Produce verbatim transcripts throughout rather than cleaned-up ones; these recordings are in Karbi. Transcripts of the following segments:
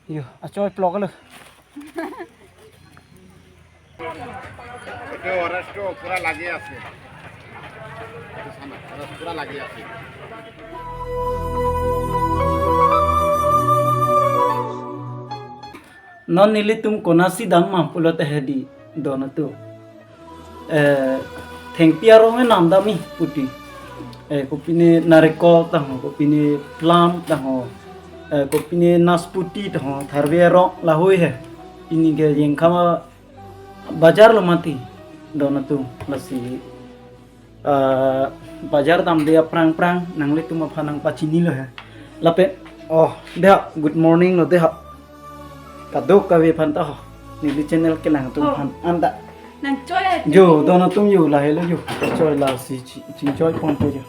Yo, achoi plok lo. Etu orange to pura lagi ase. Etu sana, orange pura lagi ase. Non nelitum konatsi dam ma pulote hedi don atum. Eh, thengpi arong enam dam-i puti. Eh, kopine narikol tangho, kopine plum tangho, eh, kopine nasputi tangho, tharve arong lahei he. Pini ke Jengkham bajar lo mati don atum lasi. Eh, bajar damde aphrang phrang nanglitum aphan nangpachinilo he. Lapen, oh, dei, good morning lo dei. Kadokave aphan ta ho. Neli channel kelang atum Oh. aphan anta. Nangchoi ai. Yo, don atum yo, lahelo yo. Choi lasi chi-, chingchoi ponpo yo.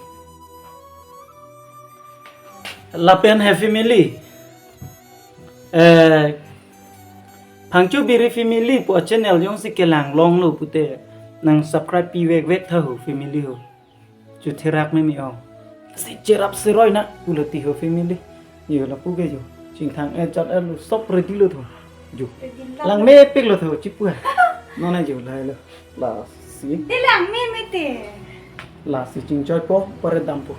Lapen he family. Eh, Phangcho Biri family pu channel jongsi kelang longlo pute nang subscribe pi vek vek tha ho family ho. Chu therak meme ong. Si cherap seroi na pulo ti ho family. Yo lapu ke yo. Chingthang eh chat eh lo sop ready lo tho. Yo. Ready lo. Lang mepik lo tho chipu ha. Non eh yo lahelo. Lasi. Dei lang meme te. Lasi chingchoi po pare dampo.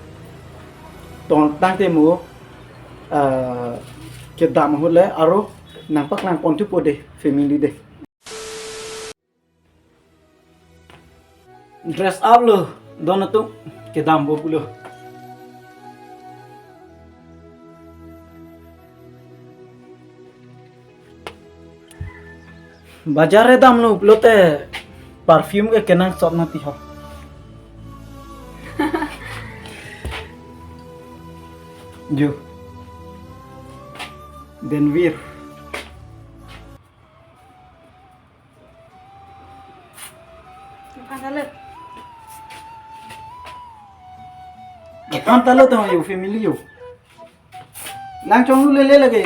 Tong tangte mo, ah, kedam ahut le aro nangpaklang ponthupo dei family dei. Dress up lo, don atum, kedampo pulo. Bajar damlo pulote perfume ke kenangsot mati ho. Yo. Denvir. Makan salad. Makan salad dong yo, family yo. Lang chonglu lele lagi.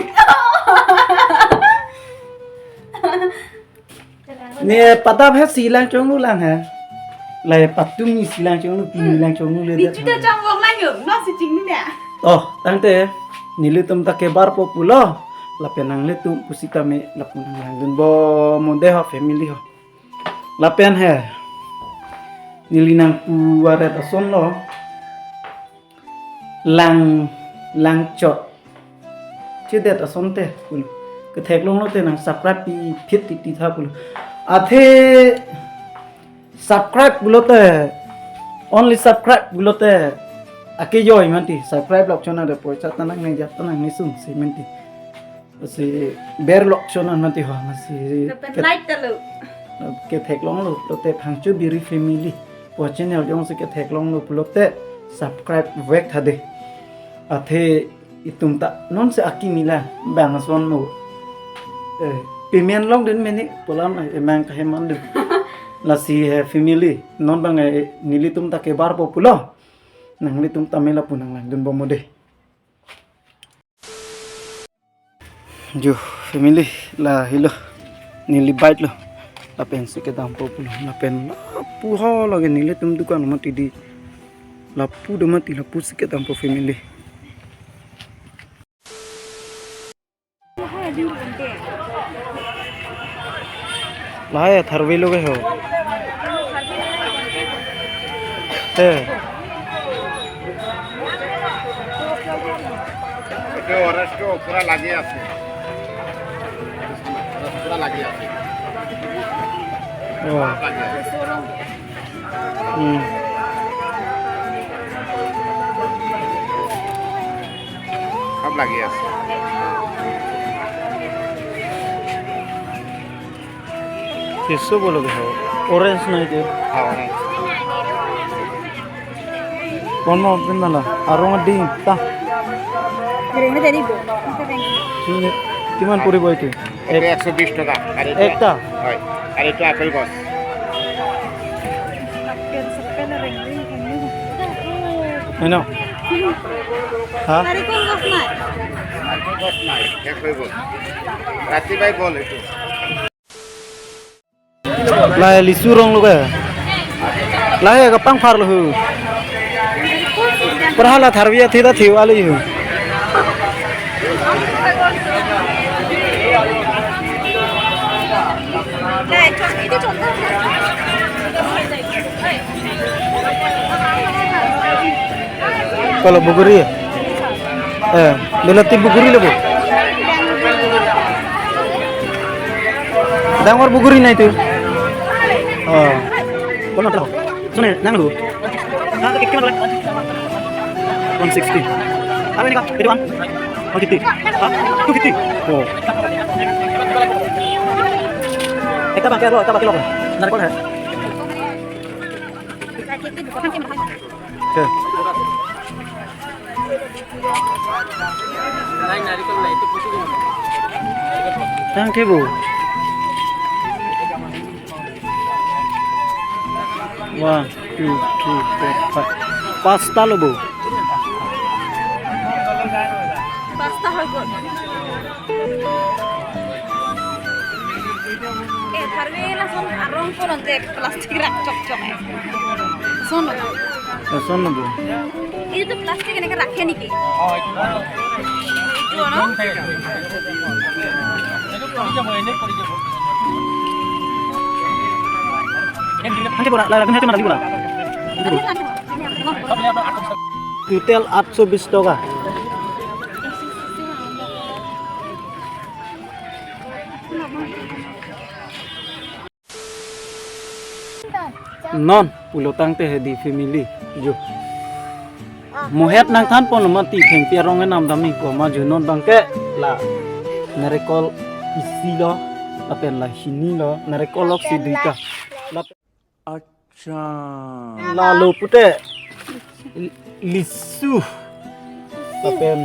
Ne padap he si lang chonglu lang he. Lai patum ni si lang chonglu, pini lang chonglu le. Ni chuta chongvok lang yo, no si chingni ne. Oh, tangte nelitum ta kebarpo pulo. Lapen nanglitum pusitame lapu nanglangdunbom mo dei ho family ho. Lapen he. Neli nangpu aret ason lo. Lang, lang chot. Chedet asonte pulo. Ketheklonglo te nang subscribe pi phit titi tha pulo. Athe subscribe pulote, only subscribe pulote akejoi mati. Subscribe lok chona de poisa ta nangne jat ta nangne sung si mati. Si berlok chona mati ho, masi Lapen ke-, like ta lo. Ketheklonglo pulote Phangcho Biri family pu channel jongsi ketheklonglo pulote subscribe vek tha dei. Athe itum ta non si akimi la bang ason mo. Eh, payment longdun mene pu alam emang kaheman dun. Lasi he family non bang, eh, nelitum ta kebarpo pulo. Nanglitum tame lapu nanglangdunbom mo dei. Jo, family, lahelo. Neli bike lo. Lapen si kedampo pulo. Lapen lapu ho lagi nelitum dukan mati dei. Lapu do mati lapu si kedampo family. Lahai tharve lo ke ho. He. Etu orange to pura lagi ase. Orange pura lagi ase. Oh. Lagi ase. Hmm. Sop lagi ase. Keso bolo ke ho. Orange nai de. Ha, orange. Kono pin mala. Arong ding ta. Reng na tadi bo. Sini, kiman puribo etu? Ek- Etu ekso bis taka. Ar etu একটা? Hoi. Ar etu apple gos. Hai no? Ha? Narikol gos nai. Narikol gos nai. Ek hoi gol. Rati bai gol etu. Lahai lisu rong lo ke. Lahai kapangphar lo hu. Pura hala tharve athe ta thiu ali hu. Kalau buguri ya? Eh, belati buguri lo, Bu. Dangor buguri na itu. Oh. Kono tahu. Sini, nang lu. Ah, ke kima boleh? One sixty. Apa ini, Kak? Itu, Bang? One fifty. Hah? Two fifty. Oh. Ekta bangke lo, ekta bangke lo. Narikol hai. Oke. Thank you, Bu. One, two, three, four, five. Pasta lo, Bu. Pasta hai ko. Eh, tharve lason arong ko non je plastic rak chok chok. Son lo. Lason lo, Bu. এইটো প্লাষ্টিক এনেকে ৰাখে নেকি? এইটো ন? Nanti bola, lah, nanti mana lagi bola? Total আটশো বিশ টকা. Non pulo tangte hedi family, jo. Mohet nangthan pon lo mati thengpi arong enam dam-ik ko ma, jo non bangke la narikol isi lo, lapen la hini lo, narikol lok si duita. Lap- Acha. Lalo pute lisu. Lapen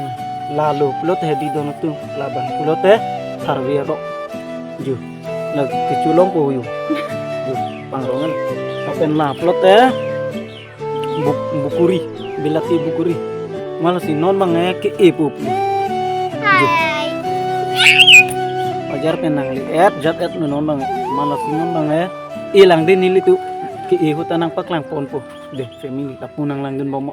lalo pulote hedi don atum, labang pulote tharve arok. Jo. La kecholong po yo. Jo, pangrong an. Lapen la pulote bu-, buguri, belati buguri. Malasi non bang eh ke-e po. Jo. Hai. Ajar pen nangle-et, jat-et non bang. Malasi non bang eh. Ilang din nelitum ke-e ahut ta nangpaklang ponpo. Dei, family, lapu nanglangdun bom.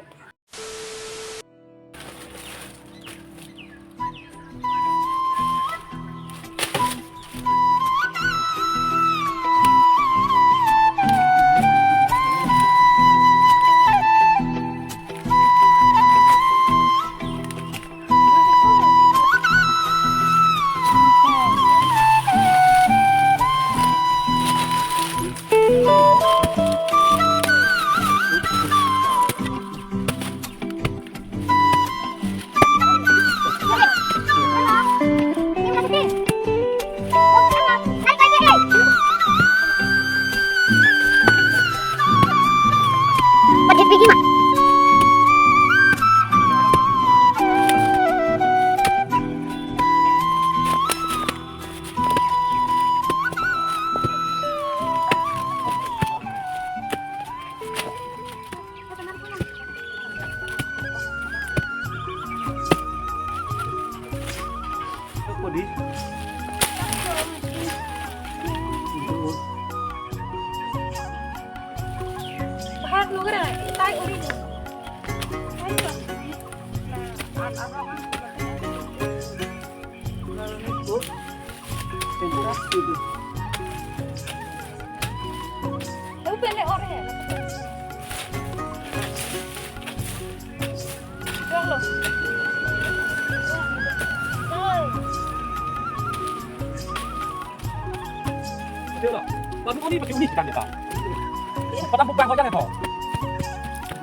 Padahal bukan kau jangan kau.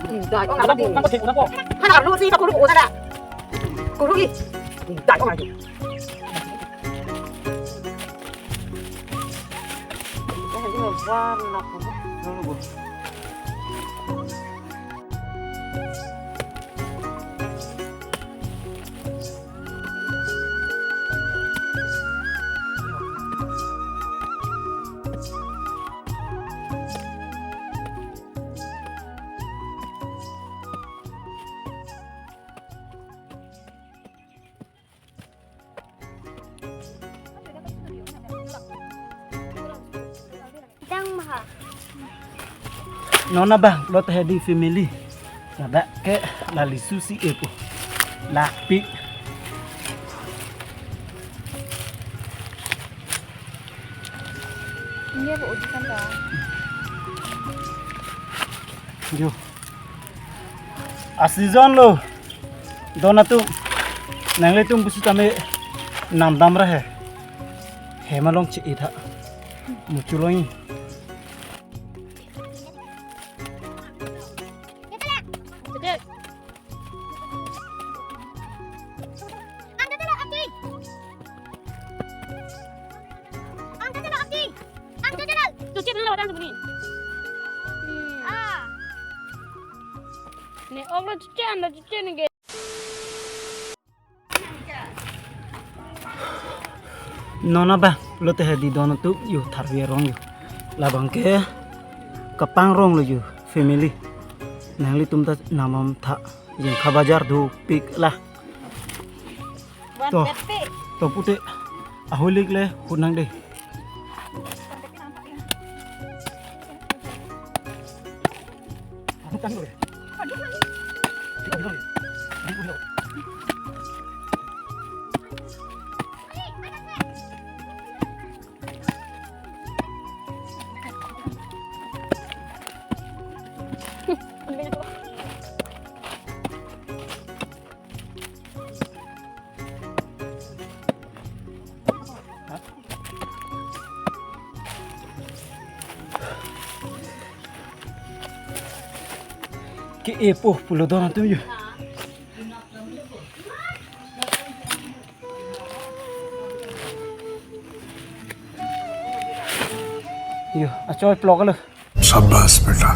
Tidak, kau nggak tahu. Hana lu sih, tak kurung, sana. Kurung ih. Tidak, kau nggak tahu. Dang maha. Non abang, lot hedi family. Ladak ke la lisu si-e po. Lapi. Ini apa uji kan ta? Jo. A-season lo. Don atum. Nanglitum pusitame namdam ra he. Hem along che-it ha. Muchulong. Cek. Angkat dulu, Aki. Angkat dulu, Aki. Angkat dulu. Cuci dulu, orang sembunyi. Hmm. Ah. Nih, om lo cuci, anda cuci nih, guys. Non abang, pulote hedi don atum yo, tharve arong yo. Labang ke Kapang rong lo yo, family. Nanglitum ta namam tha, jeng kha bajar dopik la. To, to pute, aholik le, hunang de. Ke-e po pulo don atum yo. Yo, achoi plok lo. शाबाश बेटा,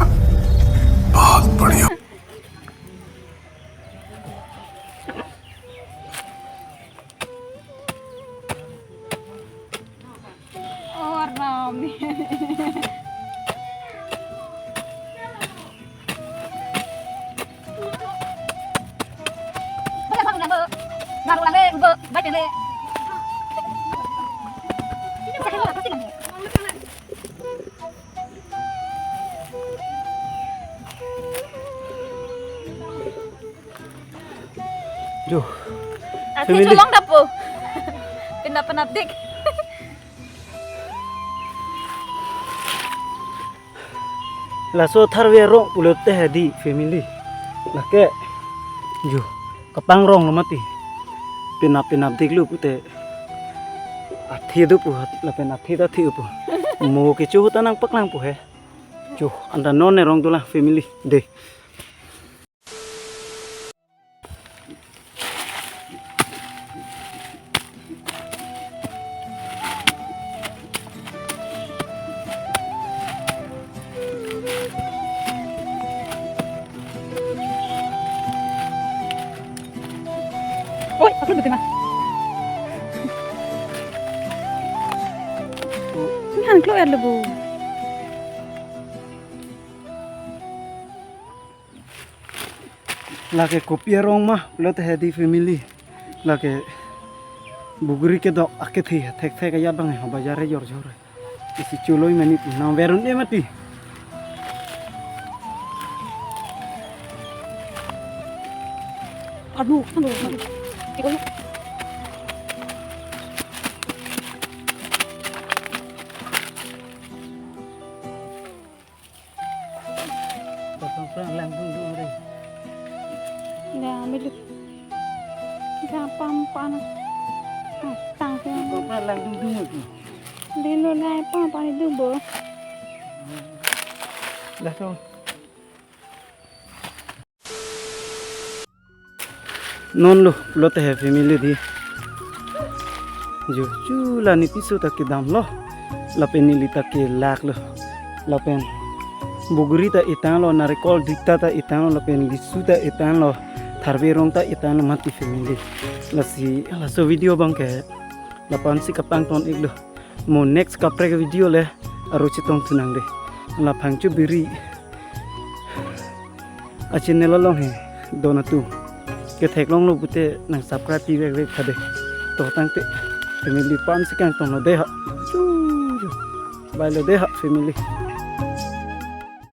बहुत बढ़िया। Oh, rame. Jo. Ati family. Chulong dapo. Pinap-pinap dik. Laso tharve arong pulote hedi family. Lake. Jo. Kapang rong lo mati. Pinap-pinap dik lo pute. Athi do pu, lapen athi ta thi pu. Mo kecho ta nangpaklang pu he. Jo, anta non ne rong dolang family. De. Oi, aku betul mah. Ini han keluar lebu. Lake kopi arong ma, pulote hedi family. Lake buguri kedok akethe, thekthek aja bang, ha bajar e jor jor. Isi chuloi mani pu, nang verun e mati. Aduh, aduh, aduh. Iko. Kapang prang lang dung dung re. Dah, ambil dulu. Kapang pan. Ah, tang ke. Kapang prang lang dung dung itu. Dino nai pan pan itu bo. Dah tuh. Non lo, pulote he family di. Jo, chula ni piso ta kedam lo. Lapen neli ta kelak lo. Lapen buguri ta etang lo, narikol dikta ta etang lo, lapen lisu ta etang lo, tharve arong ta etang lo mati family. Lasi, laso video bang ke, lapu-an si kapangton ik lo. Mo next kaprek video le, aro chetong thu nang de. Laphang chubiri. A channel along he, don atum. Ketheklong lo pute nang subscribe pi vek vek tha de. To tangte family pu-an si kangton lo de ha. Chu, chu. Bye lo de ha family.